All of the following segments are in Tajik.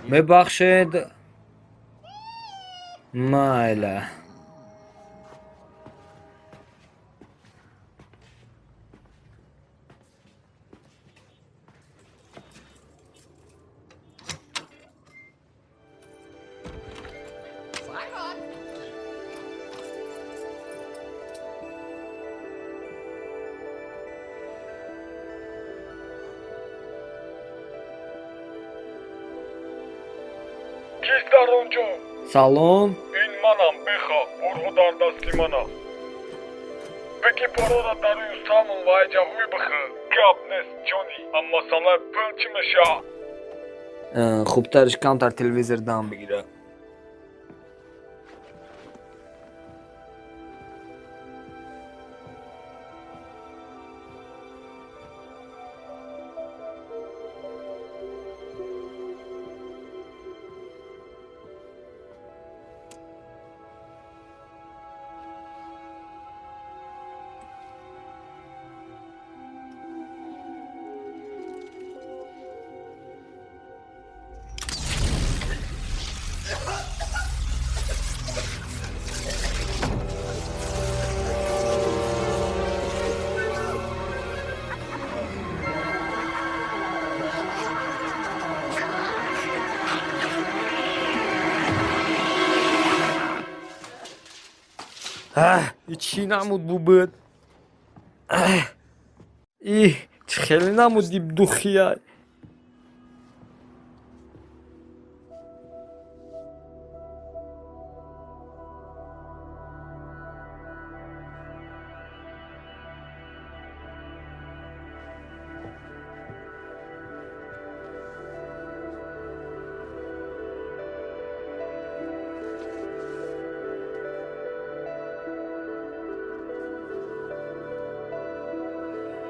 Мебахшед, майла. Кист дар он ҷо? Салом. Ин манам, Беха. Борҳо дар дасти ман аст. Беки порора дар рӯи устамон ва айҷаҳӯй бихӯр. Гап нест, Ҷони, аммо масъалаи пул чӣ мешавад? Хубтараш камтар телевизор дам бигира. Чӣ намуд бубуд? И чӣ хеле намуди духия.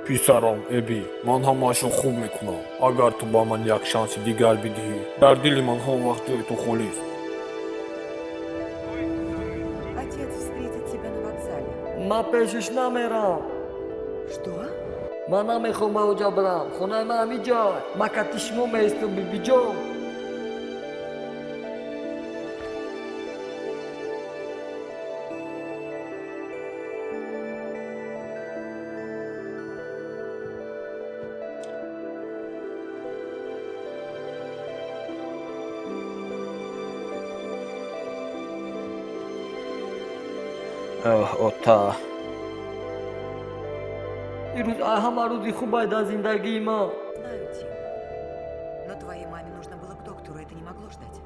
Писарам Эби, ман ҳамаашро хуб мекунам, агар ту ба ман як шанси дигар бидиҳӣ. Дар дили ман ҳамон вақт ҷои ту холист. Отец встретит тебя на вокзале. Ман пешиш намерам. Что? Ман намехоҳам ба оҷа бирам. Хонаи ман ҳамиҷой. Ман кати шумо меистам, бибиҷон. Ота, ирӯз ҳама рӯзи хубай дар зиндагии ман. Знаю, Тим. Но твоей маме нужно было к доктору, это не могло ждать.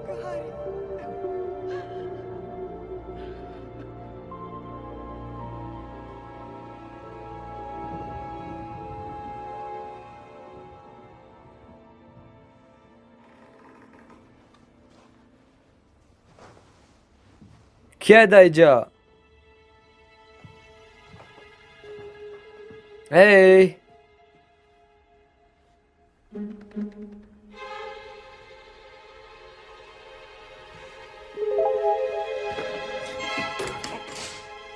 Гарри. Кия дар иҷа? Эй!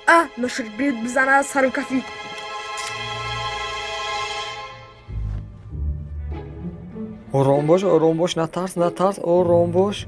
А, ноширбид бизана сару кафид. Ором бош, ором бош, натарс, натарс, ором бош.